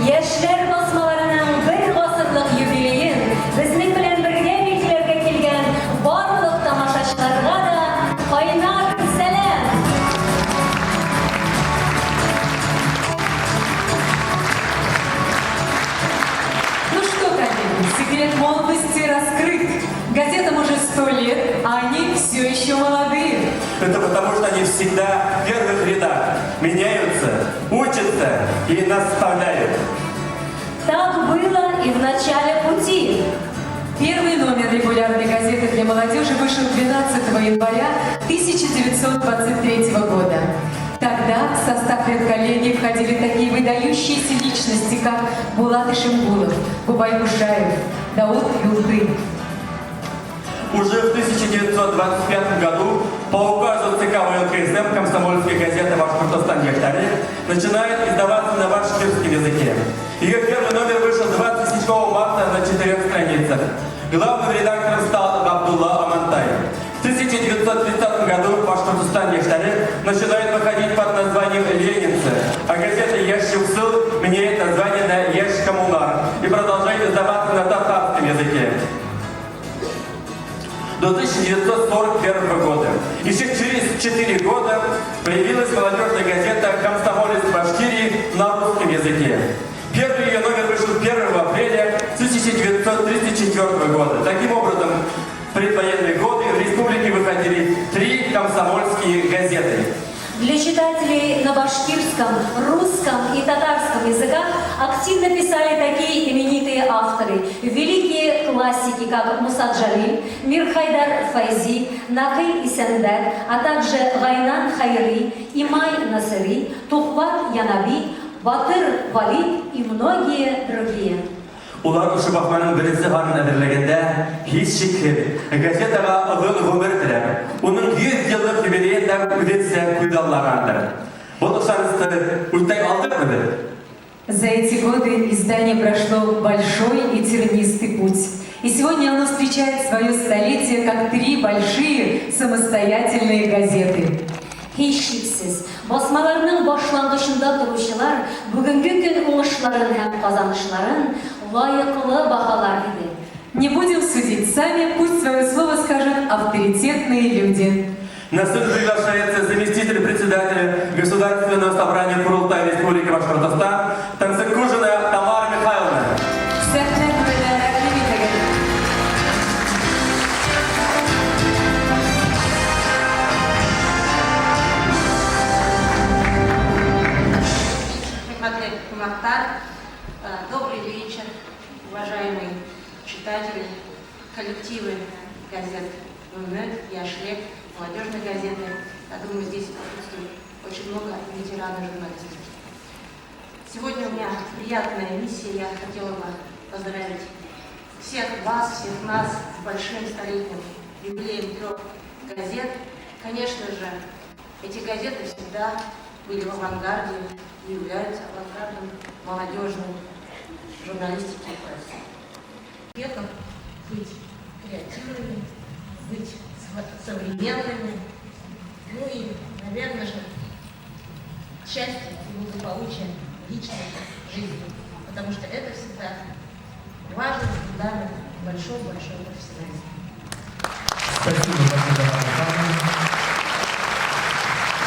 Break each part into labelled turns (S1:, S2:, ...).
S1: Йәшләр басмаларының бер ғасырлыҡ юбилейын безнең белән бергә билгеләргә килгән барлык тамашачыларга да кайнар сәлам!
S2: Ну что, коллеги, секрет молодости раскрыт. Газетам уже 100 лет, а они все еще молодые.
S3: Это потому, что они всегда в первых рядах, меняются, учатся и наставляют.
S1: Так было и в начале пути.
S2: Первый номер регулярной газеты для молодежи вышел 12 января 1923 года. Тогда в состав редколлегии входили такие выдающиеся личности, как Булат Ишемгулов, Губай Кушаев, Дауд Юлды.
S3: Уже в 1925 году по указу ЦК ВЛКСМ комсомольская газета «Башкортостан йәштәре» начинает издаваться на башкирском языке. Ее первый номер вышел 27 марта на четырех страницах. Главным редактором стал Абдулла Амантай. В 1930 году «Башкортостан йәштәре» начинает выходить под названием «Ленинцы», а газета «Йәш Юҡсыл» меняет название на «Йәш Коммунар» и продолжает издаваться на татарском языке до 1941 года. Еще через 4 года появилась молодежная газета «Комсомолец Башкирии» на русском языке. Первый ее номер вышел 1 апреля 1934 года. Таким образом, в предвоенные годы в республике выходили три комсомольские газеты.
S1: Для читателей на башкирском, русском и татарском языках активно писали такие именитые авторы, великие классики, как Муса Джалиль, Мирхайдар Файзи, Накый Исәнбәт, а также Гайнан Хайри, Имай Насыри, Тухват Янаби, Батыр Валид и многие другие.
S3: Улар ошо баҫманың беренсе һанын әҙерләгәндә, һис шикһеҙ, газетаға оҙон ғүмер теләп, уның 100 йыллыҡ юбилейын да үҙенсә күҙаллағандыр. Был ышанысты үтәй алдыҡмы беҙ?
S2: За эти годы издание прошло большой и тернистый путь. И сегодня оно встречает свое столетие как три большие самостоятельные газеты.
S1: Һичшиксез, басмаларның башлангычында торучылар бүгенге көн уңышларын һәм казанышларын лаеклы баһалар иде.
S2: Не будем судить сами, пусть свое слово скажут авторитетные люди.
S3: На сцену приглашается заместитель председателя Государственного собрания Курултая Республики Башкортостан Тансыккужина Тамара Михайловна.
S2: Сәхнә түренә рәхим итегеҙ.
S4: Хөрмәтле ҡунаҡтар, добрый вечер, уважаемые читатели, коллективы газет «Өмөт», «Йәшлек», молодежной газеты. Я думаю, здесь присутствует очень много ветеранов журналистики. Сегодня у меня приятная миссия. Я хотела бы поздравить всех вас, всех нас с большим столетним юбилеем трех газет. Конечно же, эти газеты всегда были в авангарде и являются авангардом молодежной журналистики и прессы. При быть креативными, быть современными, ну и, наверное же, счастье и благополучие в личной жизни, потому что это всегда важный фундамент большого-большого профессионализма.
S5: Спасибо, спасибо, Михайловна.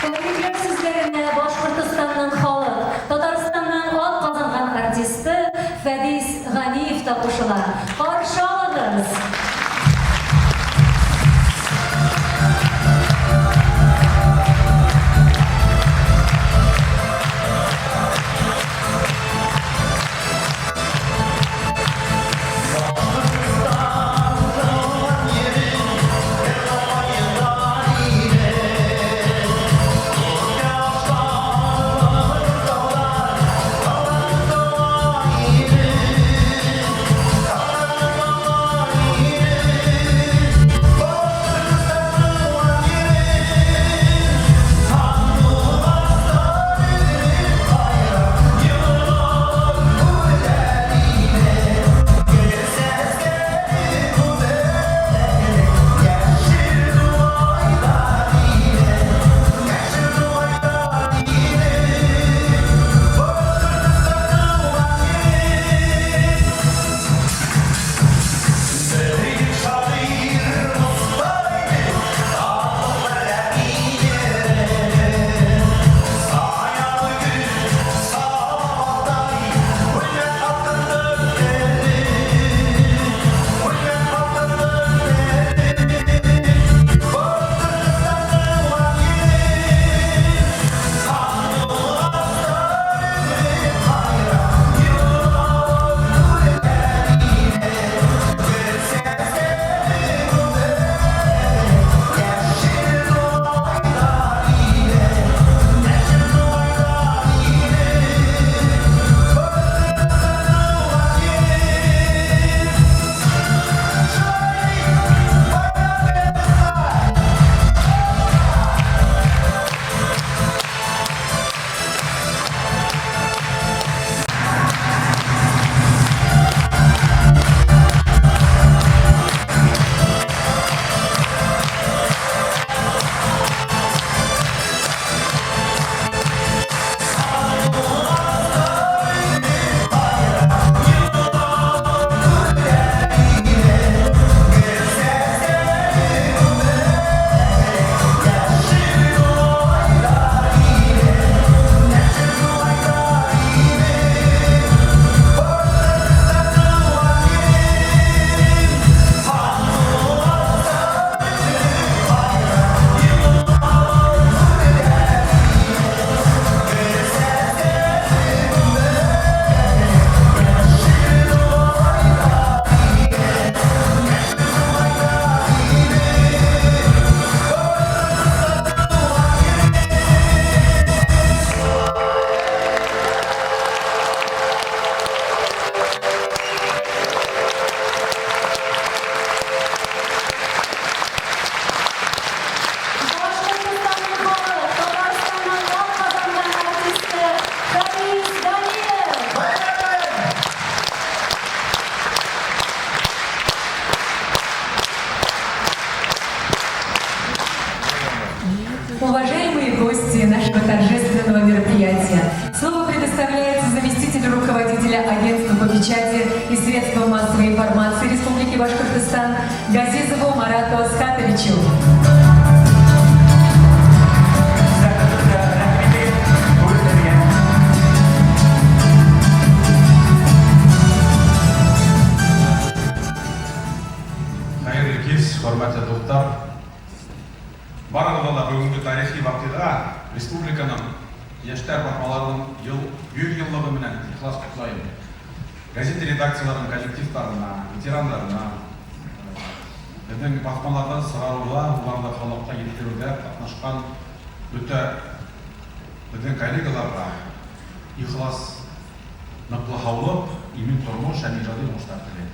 S1: Тәбрикләү сүзләренә Башкортостанның халык, Татарстанның атказанган артисты Фәдис Ганиев та кушыла. Каршы алыгыз!
S2: Уважаемые гости нашего торжественного мероприятия, слово предоставляется заместителю руководителя агентства по печати и средствам массовой информации Республики Башкортостан Газизову Марату Асхатовичу.
S3: Рәхмәт, рәхмәт.
S6: Хәйерле кис, хөрмәтле дуҫтар. Барығыҙҙы ла бөгөнгө тарихи ваҡиға, республиканың йәштәр баҫмаларының йыл, 100 йыллығы менән ихлас ҡотлайым. Газета редакцияларының коллективтарына, ветерандарына, беҙҙең баҫмаларҙы сығарыуҙа, уларҙы халыҡҡа еткереүҙә ҡатнашҡан бөтә беҙҙең коллегаларға ихлас ныҡлы һаулыҡ, имен тормош һәм ижади уңыштар теләйем.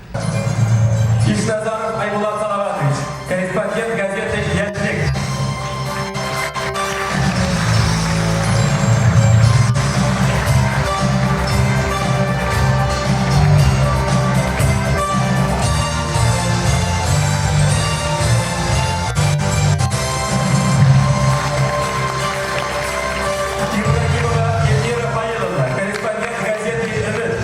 S3: Ишназаров Айбулат Салаватович, корреспондент газеты «Йәшлек». Ибрагимова Эльмира Фаиловна, корреспондент газеты «Өмөт».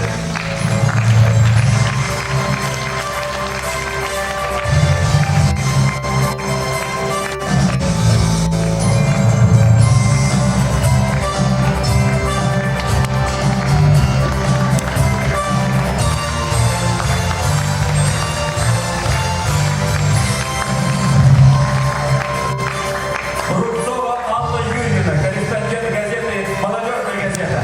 S3: Рубцова Алла Юрьевна, корреспондент газеты «Молодежная газета».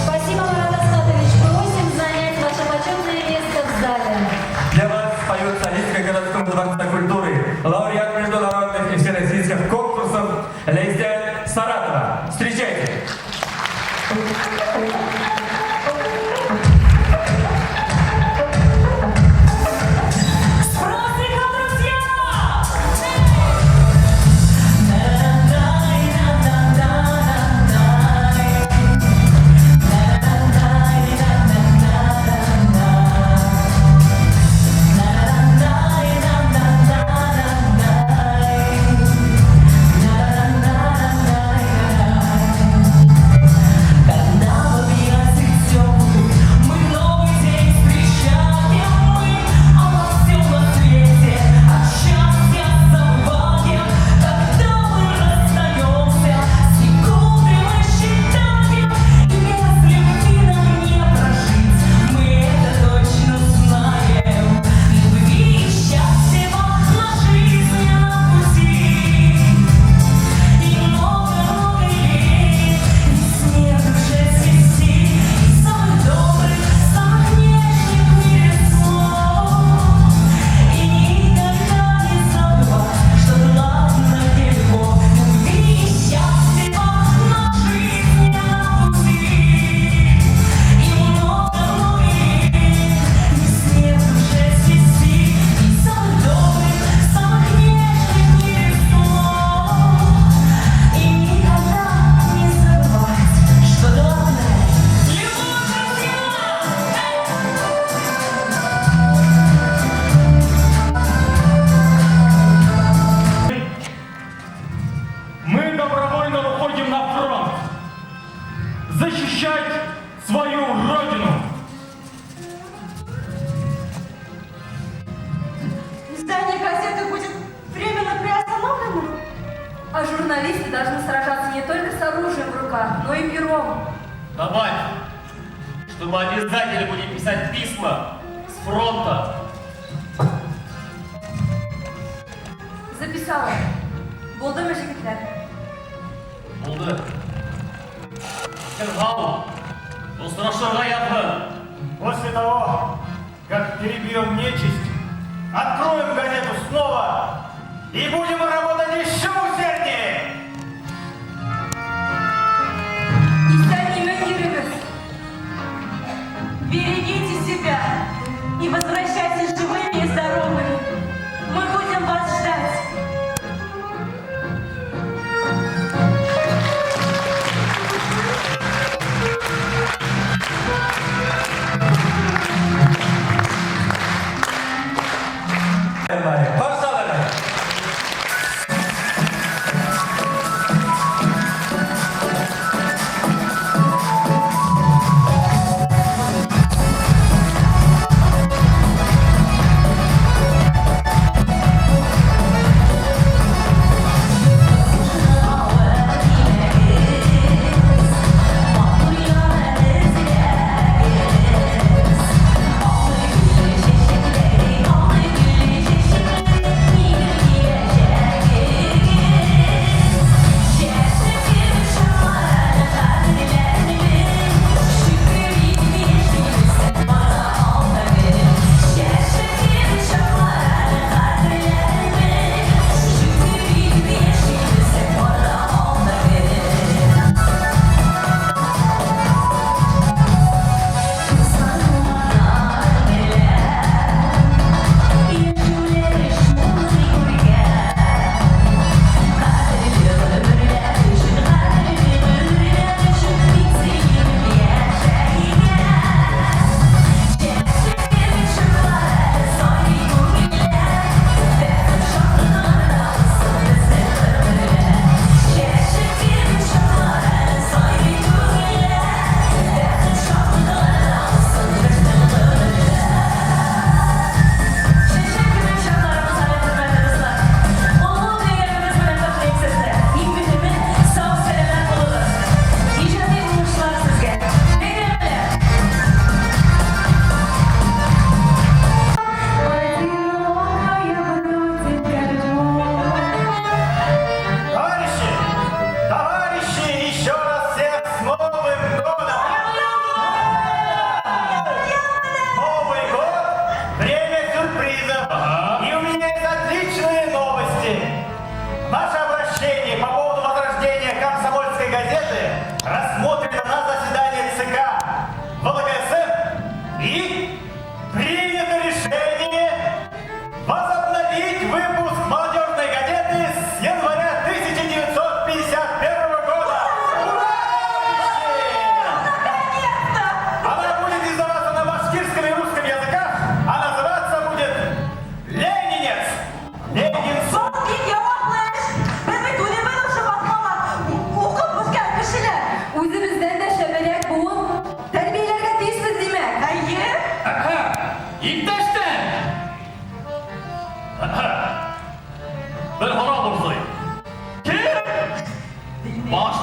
S1: Спасибо, Марат Асхатович. Просим занять ваше почетное место в зале.
S3: Для вас поет солистка городского дворца культуры, лауреат международных и всероссийских конкурсов Лейсян Саратова. Встречайте!
S7: С праздником, друзья! Когда в объятиях теплых мы новый день встречаем, мы обо всем на свете от счастья забываем. Когда мы расстаемся, секунды мы считаем, и без любви нам не прожить, мы это точно знаем. Любви и счастья на жизнь на пути. И много-много лет весне в душе цвести, и самых добрых, самых нежных в мире слов. И никогда не забывать, что главное любовь, любви и счастья на жизнь на пути. И много-много лет весне в душе цвести, и самых добрых, самых нежных в мире слов. И никогда не забывать, что главное — любовь, друзья! Эй!
S8: Мы добровольно выходим на фронт защищать свою родину.
S4: Издание газеты будет временно приостановлено?
S1: А журналисты должны сражаться не только с оружием в руках, но и пером.
S9: Добавь, что мы обязательно будем писать письма с фронта.
S1: Записала. Булдымы, егетләр?
S9: Булды. Һау, осрашырға яҙһын.
S8: После того, как перебьем нечисть, откроем газету снова и будем работать еще усерднее.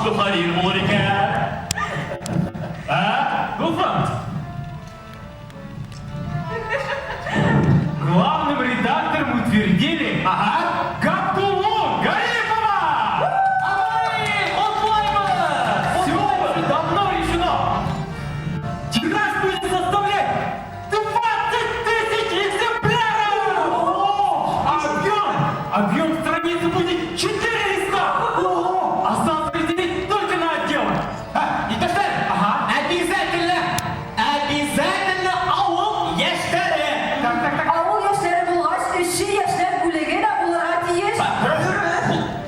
S9: мөхәррир булыр икән. Ә, дуҫым?
S8: Главным редактором утвердили Габдуллу Гарипова!
S9: Ай,
S8: Все уже давно решено! Тираж будет составлять 20 тысяч экземпляров! Объем! Объем страницы будет 4 листа! Осталось разделить только на отделы.
S10: Иптәштәр,
S8: Ага.
S10: обязательно, обязательно Ауыл йәштәре.
S8: Так, так, так.
S2: Ауыл йәштәре булғас, эшсе йәштәр бүлеге лә булырға тейеш.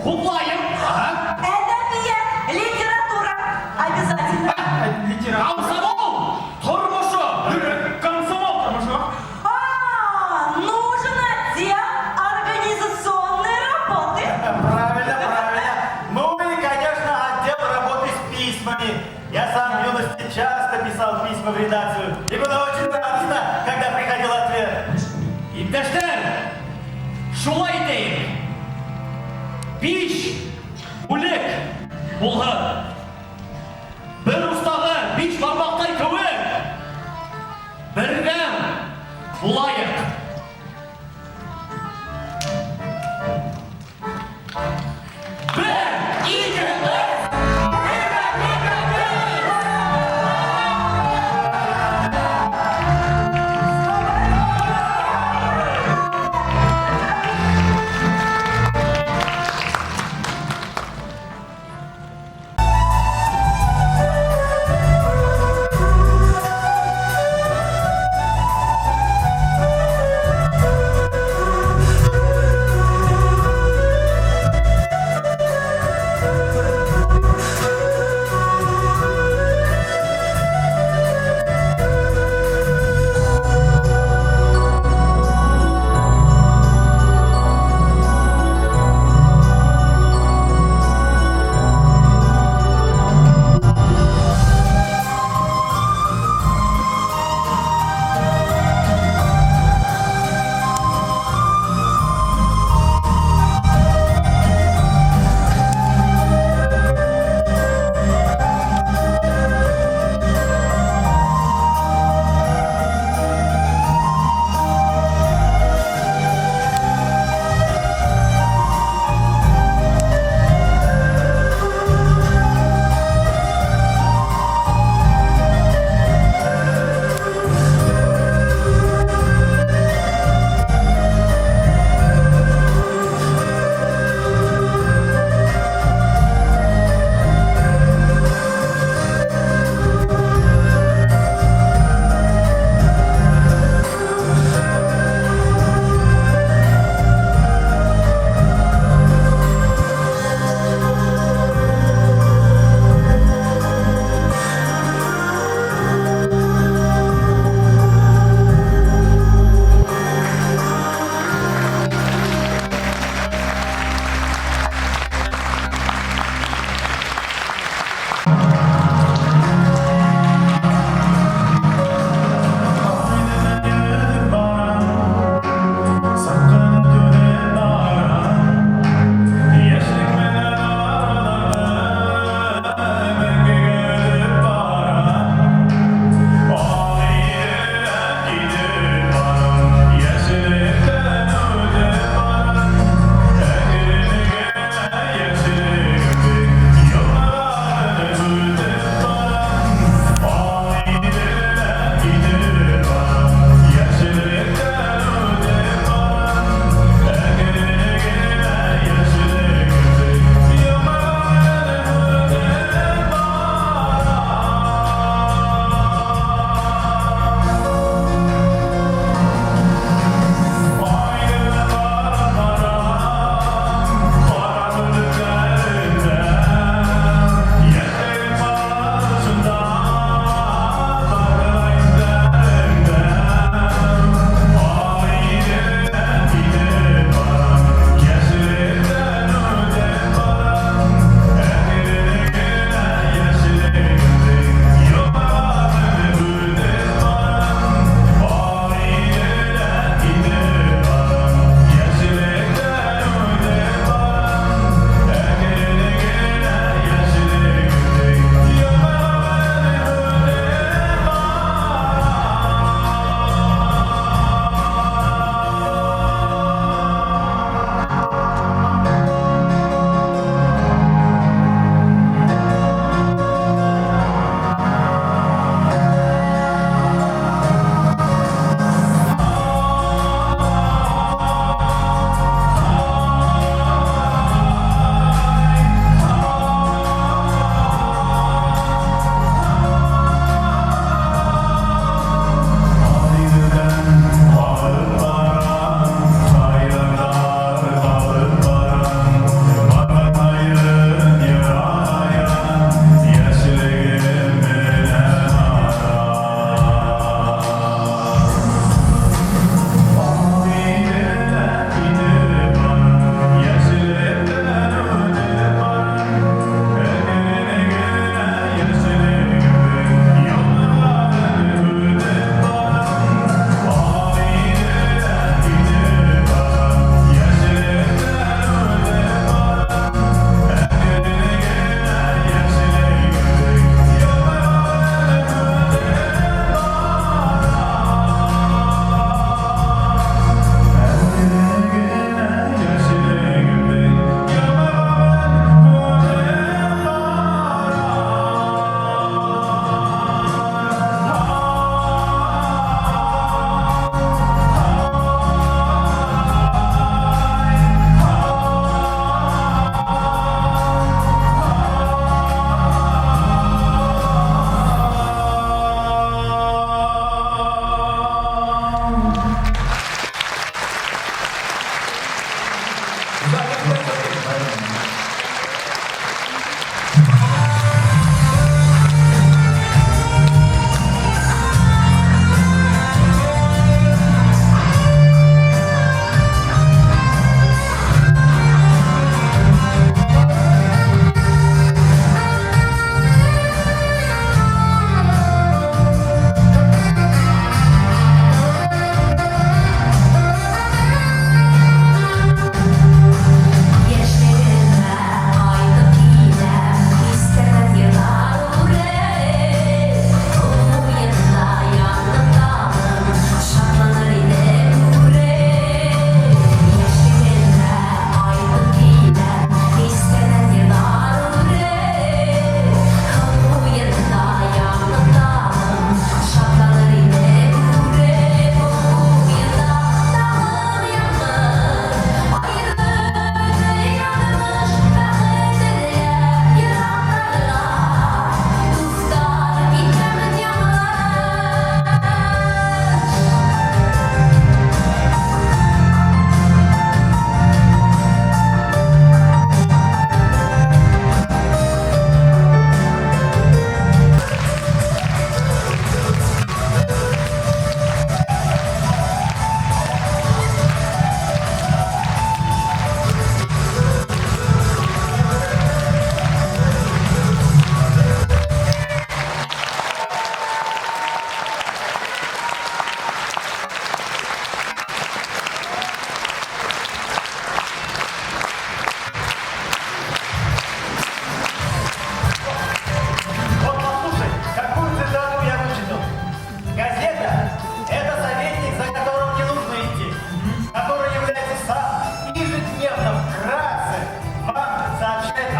S10: Хуплайым. Ага.
S7: Әҙәбиәт, литература обязательно.
S10: Комсомол тормошо.
S8: Комсомол тормошо.
S7: А, нужен отдел организационной работы.
S11: Правильно, правильно. Ну и, конечно, отдел работы с письмами. Я сам в юности часто писал письма в редакцию. И было очень радостно, когда приходил ответ.
S10: Иптәштәр, шулай итәйек. Биш бүлек булһын. Бер устағы биш бармаҡтай кеүек. Берҙәм булайыҡ. Бер, ике, өс! Ике, ике, өс!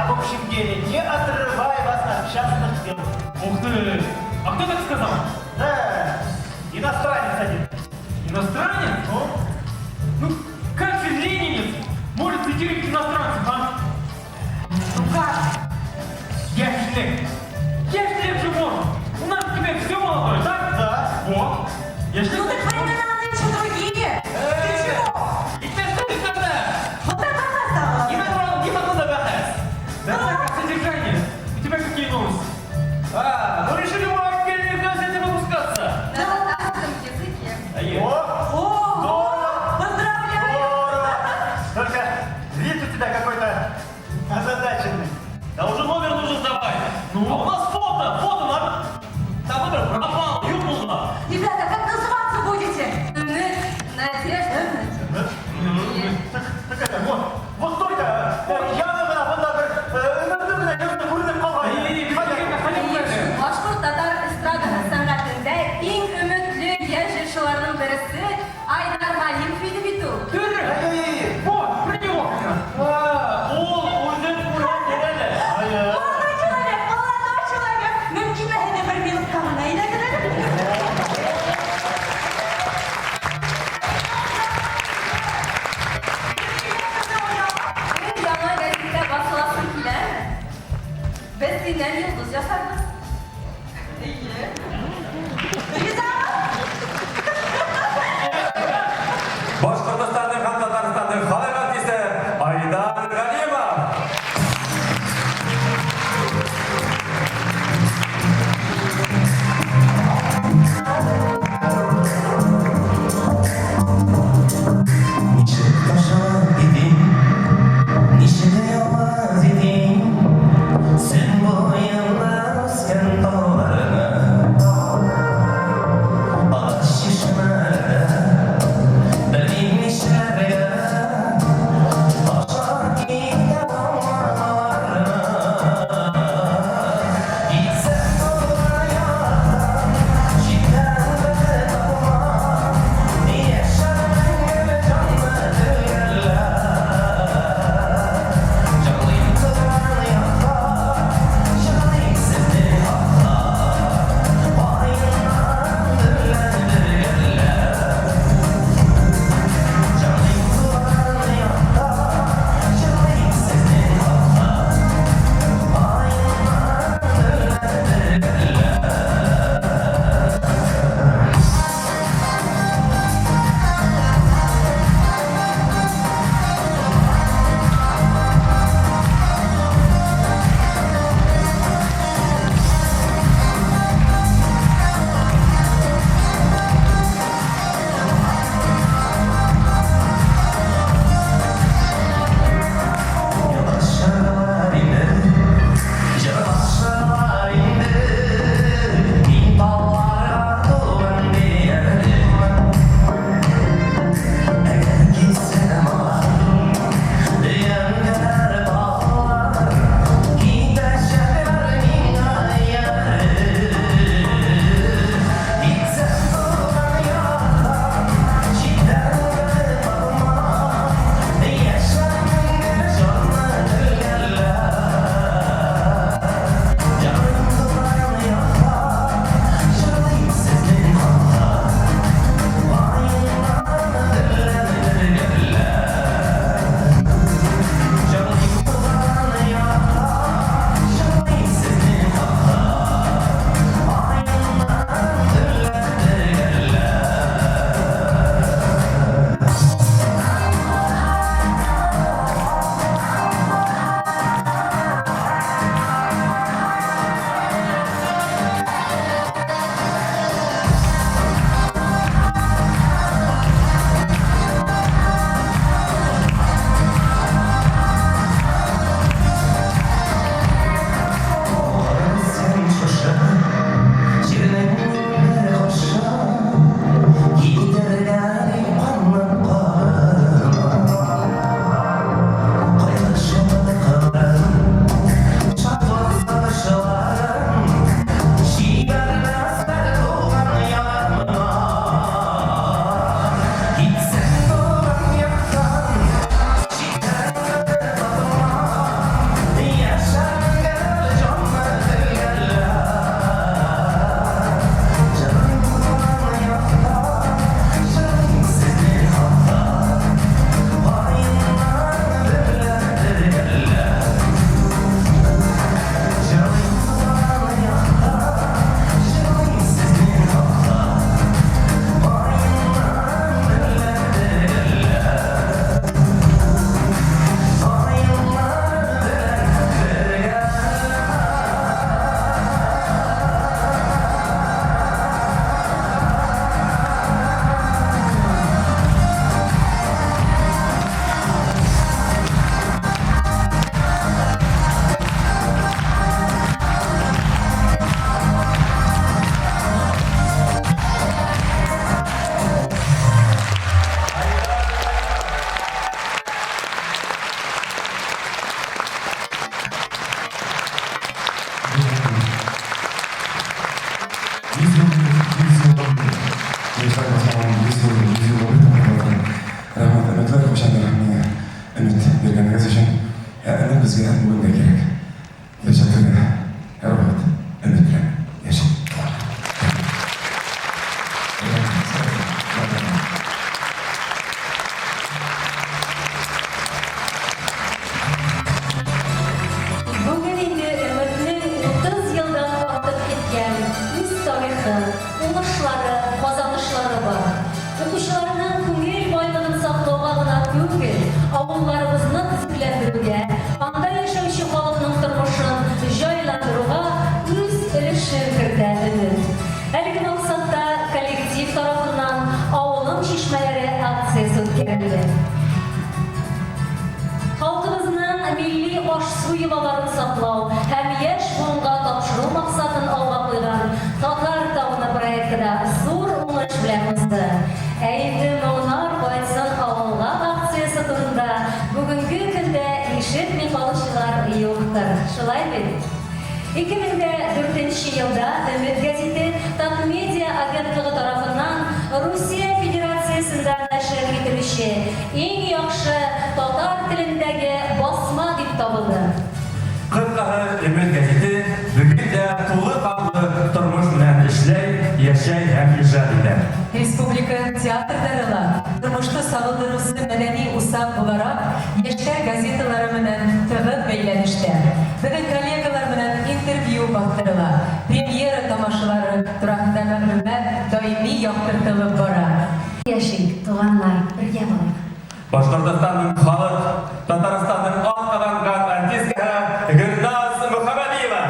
S11: об общем деле, не отрывая вас от частных дел.
S8: Ух ты! А кто так сказал?
S11: Да, иностранец один.
S8: Иностранец? Ну, как же ленинец может цитировать иностранцев, а?
S2: Ну как?
S8: Йәшлек. Йәшлек же может. У нас теперь все молодое, так?
S11: Да.
S8: Вот. Йәшлек.
S7: Ну так времена нынче другие. Ты чего? Вот это она стала.
S8: Да так, а содержание? У тебя какие новости?
S9: А, ну решили мы отдельные газеты выпускаться.
S12: На татарском языке.
S11: О,
S7: Ого! Поздравляю!
S11: здорово! Только вид у тебя какой-то озадаченный.
S9: Да уже номер нужно сдавать. Ну? А у нас фото, фото нам. Там номер пропал, юбнуло.
S7: Ребята, как называться будете?
S12: Өмөт, Надежда.
S11: Так, так это, вот, вот только яңы ғына бында бер өмөтлө генә йондоҙ күренеп ҡалған.
S12: Башҡорт татар эстрадаһы сәнғәтендә иң өмөтлө йәш йырсыларҙың береһе Айдар Ғәлимов ине бит ул.
S8: Вот, про него как раз.
S9: А, ул үҙен күрһәтер әле.
S7: Молодой человек, молодой человек. Мөмкинме һеҙҙе бер минутҡа ғына әйҙәгеҙ әле?
S12: Бер яңы гәзиттә баҫылаһың киләме? Беҙ һинән йондоҙ яһарбыҙ. Эйе.
S7: Ризамы?
S3: Башҡортостандың һәм Татарстандың халыҡ артисы Айдар Ғәлимов.
S13: Нисек ташлап киттең, нисек яуыз иттең, Сөн буйында. Безгә бүген дә кирәк. Киләчәктә дә һәрвакыт өмет белән яшик, туганнар.
S1: Бүген инде Өметнең 30 елдан артып киткән үз тарихы, уңышлары, казанышлары бар. Укучыларның күңел байлыгын саклауга гына түгел, авылларыбызны төзекләндерүгә, анда яшәүче халыкның тормышын җайландыруга үз өлешен кертә Өмет. Әлеге максатта коллектив тарафыннан Авылым чишмәләре акциясе үткәрелде. Халкыбызның милли аш-су йолаларын саклау һәм яшь буынга тапшыру максатын алга куйган Татар табыны проекты да зур уңыш белән узды. Ә инде Моңнар кайтсын авылга акциясе турында бүгенге көндә ишетми калучылар юктыр, шулай бит? 2004 нче елда Өмет гәзите Татмедиа агентлыгы тарафыннан Русия Федерациясендә нәшер ителүче иң яхшы татар телендәге басма дип табылды.
S3: Кыскасы, Өмет гәзите бүген дә тулы канлы тормыш белән эшләй, яшәй һәм иҗат итә.
S2: Республика театрҙары ла тормошто сағылдырыусы мәҙәни усаҡ булараҡ йәштәр газеталары менән тығыҙ бәйләнештә. Беҙҙең коллегалар менән интервью баҫтырыла, премьера тамашалары тураһында мәғлүмәт даими яҡтыртылып бара.
S1: Яшик, туганнар, бергә булыйк!
S3: Башкортостанның халык, Татарстанның атказанган артисткаһы Гөлназ Мөхәммәдиева.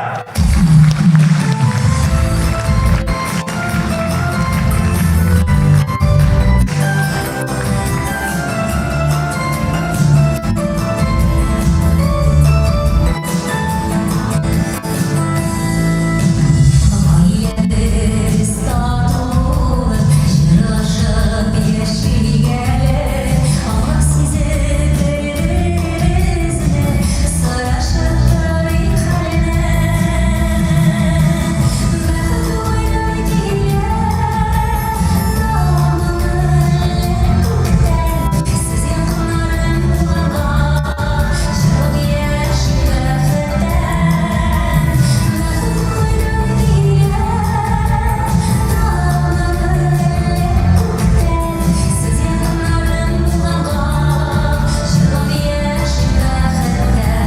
S1: Гаиләбез тату булып, җырлашып яшик әле. Аллаһ сизеп бер-беребезне, сорашып торыйк хәлне. Бәхет уйлар килә, таламы әллә күктән? Сез якыннарым булганга, җырлап яшик бәхеттән. Бәхет кайдан килә, таламы әллә күктән? Сез якыннарым булганга, җырлап яшик бәхеттән.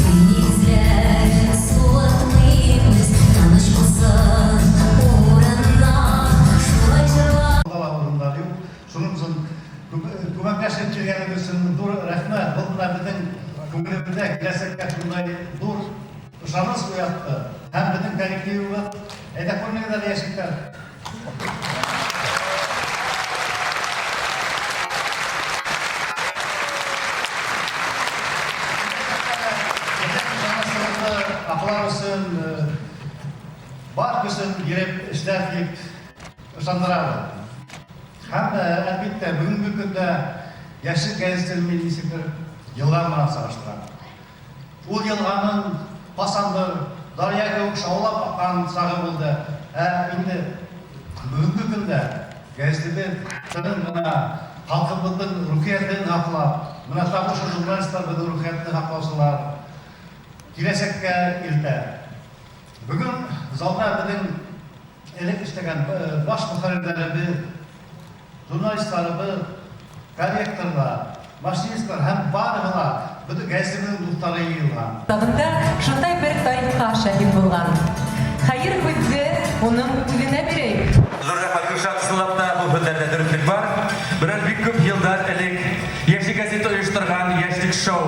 S1: Өй нигезләрен суытмыйк без, тыныч булсын урыннар. Шулай җырлап.
S14: Анда ла урыннар юк. Шуның өчен күмәкләшеп килгәнегез өчен зур рәхмәт. Был менә безнең күңелебездә киләчәккә шундай зур ышаныч уятты. Һәм безнең коллективыбыз, әйдә күренегез әле, яшьлекләр. Безнең ышанычыбызны аклар өчен бар көчен биреп эшләр дип ышандырабыз. Һәм, әлбиттә, бүгенге көндә Яшьлек гәзитен мин ничектер елга белән чагыштырам. Ул елганың кайчандыр дарья кебек шаулап аккан чагы булды. Ә инде бүгенге көндә гәзитебез тын гына халкыбызның рухиятен һаклап, менә тап шушы журналистлар безнең рухиятне һаклаучылар, киләчәккә илтә. Бүген залда безнең элек эшләгән баш мөхәррирләребез, журналистларыбыз, корректорлар, машинистлар һәм барыгы ла бөтен гәзитебезнең дуслары йыелган.
S2: Китабында шундай бер тарихка шаһит булган. Хәер, һүзне уның үзенә бирәйек.
S3: Зур рәхмәт, Гөлшат, чынлап та бу һүзләрдә дөреслек бар. Берәр бик күп еллар элек Яшьлек гәзите оештырган Яшьлек шоу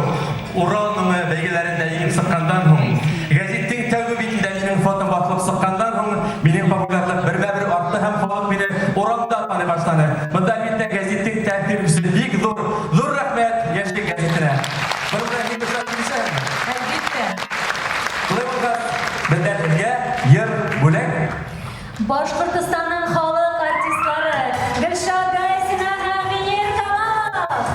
S3: Урал моңы бәйгеләрендә җиңеп чыкканнан һуң, гәзитнең тәүге битендә минем фотом басылып чыкканнан һуң, минем популярлык бермә-бер артты һәм халык мине урамда таный башлады. Монда, әлбиттә, гәзитнең тәэсир көче бик зур. Зур рәхмәт Яшьлек гәзитенә. Моның белән син, Гөлшат, килешәсеңме?
S2: Әлбиттә.
S3: Шулай булгач, бездән һезгә йыр бүләк.
S1: Башкортостанның халык артистлары Гөлшат Гайсина һәм Венер Камалов!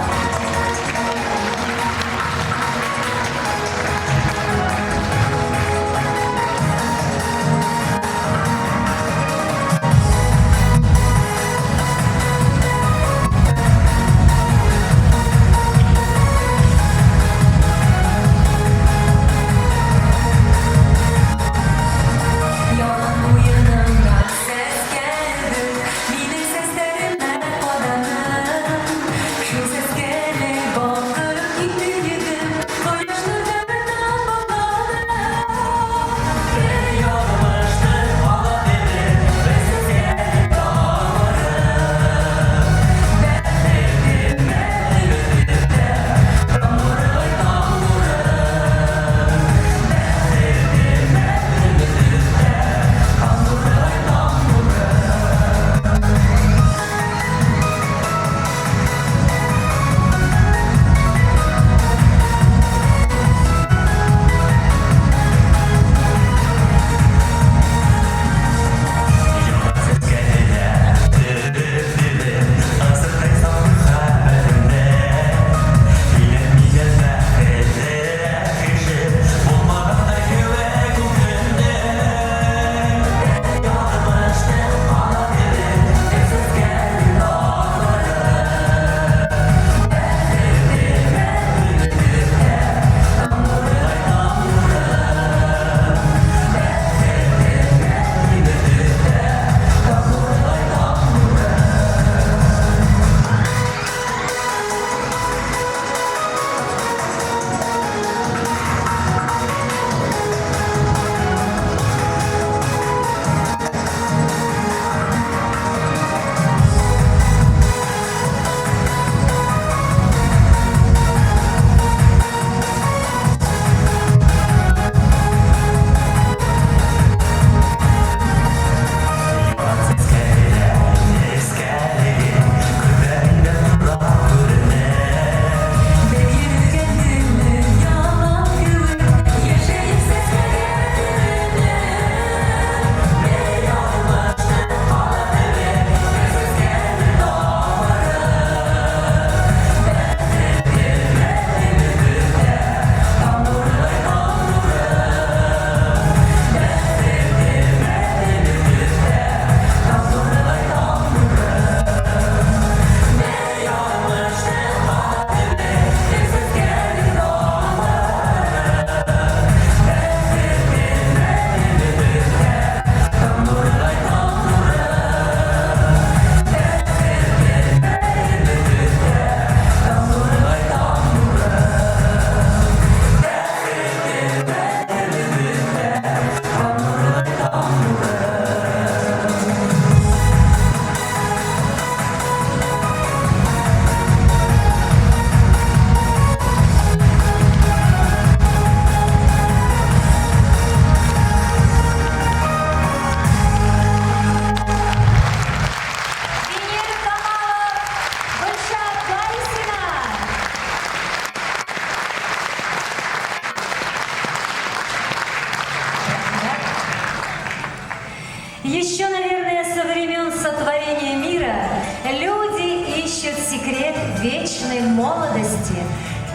S1: вечной молодости.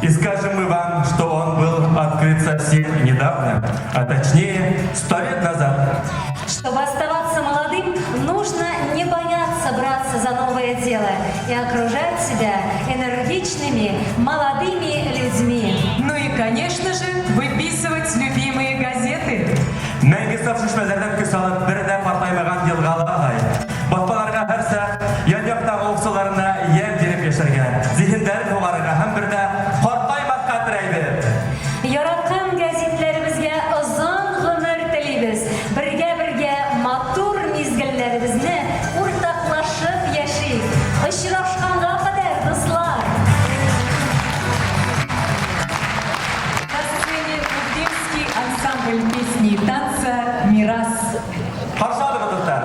S3: И скажем мы вам, что он был открыт совсем недавно, а точнее 100 лет назад.
S1: Чтобы оставаться молодым, нужно не бояться браться за новое дело и окружать себя энергичными, молодыми людьми.
S2: Ну и, конечно же, выписывать любимые газеты.
S3: Мәңге саф чишмәләрдән көс алып, бер дә картаймаган елгалардай. Баҫмаларға һәр саҡ ян-яҡтағы уҡыусыларына йәм биреп йәшәргә, зиһендәрен һуғарырға һәм бер дә ҡартаймаҫҡа теләйбеҙ.
S1: Яраткан гәзитләребезгә озын гомер телибез. Бергә-бергә матур мизгелләребезне уртаклашып яшик. Очрашканга кадәр, дуслар!
S2: На сцене Уфимский ансамбль песни и танца «Мирас».
S3: Ҡаршы алығыҙ, дуҫтар.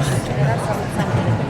S15: Федерация.